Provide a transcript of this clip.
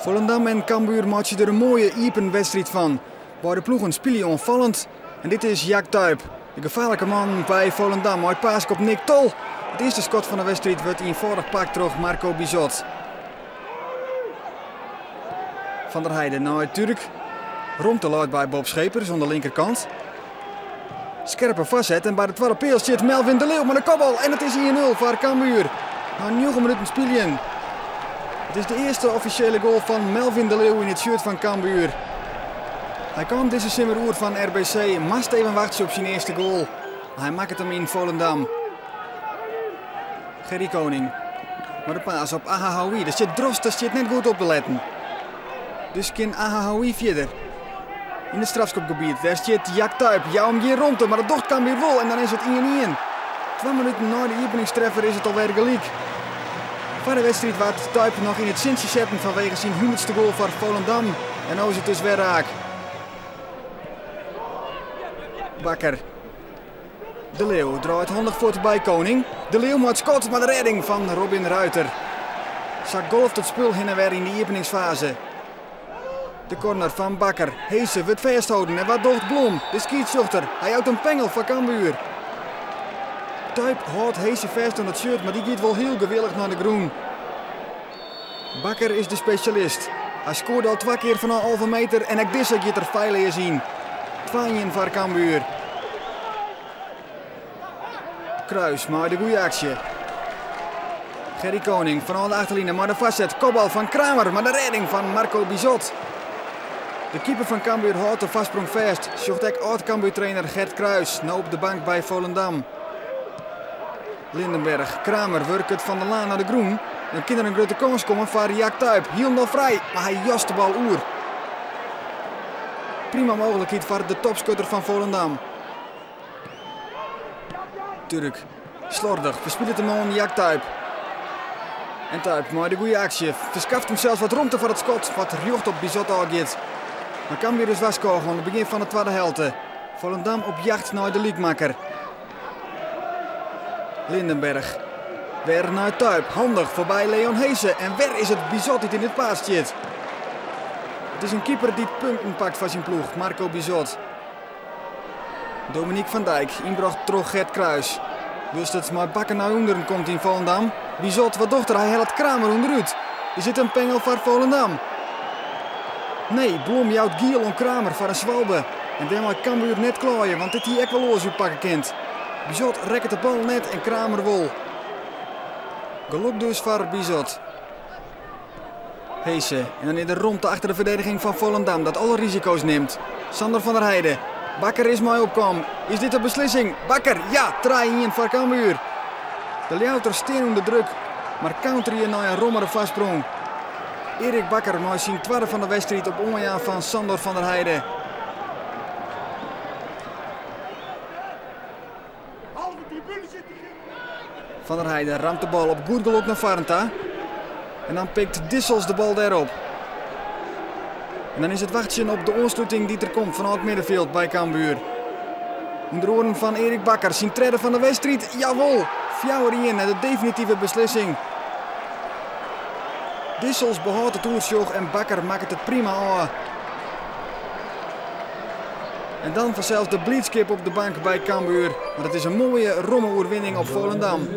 Volendam en Cambuur meitsje der in moaie iepen wedstriid fan. Beide ploegen spylje oanfallend en dit is Jack Tuyp, de gefaarlike man by Volendam mei it paaske op Nick Tol. It earste skot fan de wedstriid wurdt ienfâldich pakt troch Marco Bizot. Van der Heijden nei Turk. Romte leit by Bob Schepers oan de linkerkant. Skerpe foarset en by de twadde peal stiet Melvin de Leeuw mei de kopbal en it is 1-0 foar Cambuur. Nei 9 minuten spyljen. It is de earste offisjele goal fan Melvin de Leeuw yn it shirt fan Cambuur. Hy kaam dizze simmer oer fan RBC, moast even wachtsje op syn earste goal. Mar hy makket him yn Volendam. Gerry Koning mei de paas op Ahahoui. Der stiet Drost, der stiet net goed op te letten. Dus kin Ahahoui fierder. Yn it strafskopgebiet, dêr stiet Jack Tuyp. Jou him gjin romte, mar dat docht Cambuur wol en dan is it 1-1. Twa minuten nei de iepeningstreffer is it alwer gelyk. Foar de wedstriid waard Tuyp noch yn it sintsje setten fanwege syn hûndertste goal foar Volendam. En no is it dus wer raak. Bakker. De Leeuw draait handich fuort by Koning. De Leeuw mei it skot, mar de rêding fan Robin Ruiter. Sa golft it spul hinne wer yn de iepeningsfaze. De corner fan Bakker. Heese wurdt fêstholden en wat docht Blom, de skiedsrjochter? Hy jout in pengel foar Cambuur. Tuyp hâldt Heese fêst oan it shirt, mar dy giet wol hiel gewillich nei de grûn. Bakker is de spesjalist. Hy skoarde al twa kear fanôf 11 meter en ek dizze giet der feilleas yn. 2-1 foar Cambuur. Kruis mei de goede aksje. Gerry Koning fanôf de achterline mei de foarset. Kopbal fan Kramer, mar de rêding fan Marco Bizot. De keeper fan Cambuur hâldt de foarsprong fêst. Sjocht ek âld-Cambuur-trainer Gert Kruis no op de bank by Volendam. Lindenberg, Kramer wurket Van der Laan nei de grûn. Dan kin der in grutte kâns komme foar Jack Tuyp. Hielendal frij, mar hy jast de bal oer. Prima mooglikheid foar de topskutter fan Volendam. Turk, slordich, ferspilet him oan Jack Tuyp. En Tuyp mei de goede aksje ferskaft himsels wat romte foar it skot wat rjocht op Bizot ôfgiet. Mar Cambuur is warskôge oan it begjin fan de twadde helte. Volendam op jacht nei de lykmakker. Lindenberg. Wer nei Tuyp. Handich foarby Leon Heese. En wer is it Bizot dy't yn it paad stiet. It is in keeper dy't punten pakt foar syn ploech, Marco Bizot. Dominique van Dijk, ynbrocht troch Gert Kruis. Wylst it mei bakken nei ûnderen komt yn Volendam. Bizot, wat docht er? Hy hellet Kramer ûnderút. Is it in pengel foar Volendam? Nee, Blom jout giel oan Kramer foar in swalbe. En dêrmei Cambuur net klaaie, want dit hie ek wol oars útpakke kind. Bizot rekket de bal net en Kramer wol. Gelok dus foar Bizot. Heese en dan is der romte achter de ferdediging fan Volendam dat alle risiko's nimt. Sander van der Heijden. Bakker is mei opkaam. Is dit de beslissing? Bakker, ja, 3-1 foar Cambuur. De Ljouwerters stean ûnder druk, mar counterje nei in rommere foarsprong. Erik Bakker mei syn twadde fan de wedstriid op oanjaan fan Sandor van der Heijden. Van der Heijden ramt de bal op goed gelok nei foaren ta. En dan pikt Dissels de bal dêrop. En dan is it wachtsjen op de oansluting dy't der komt fanôf it middenfjild by Cambuur. Under oaren fan Erik Bakker, syn tredde fan de wedstriid. Jawol, 4-1 en de definitive beslissing. Dissels behâldt it oersjoch en Bakker makket it prima ôf. En dan fansels de blydskip op de bank by Cambuur, want it is in moaie, romme oerwinning op Volendam.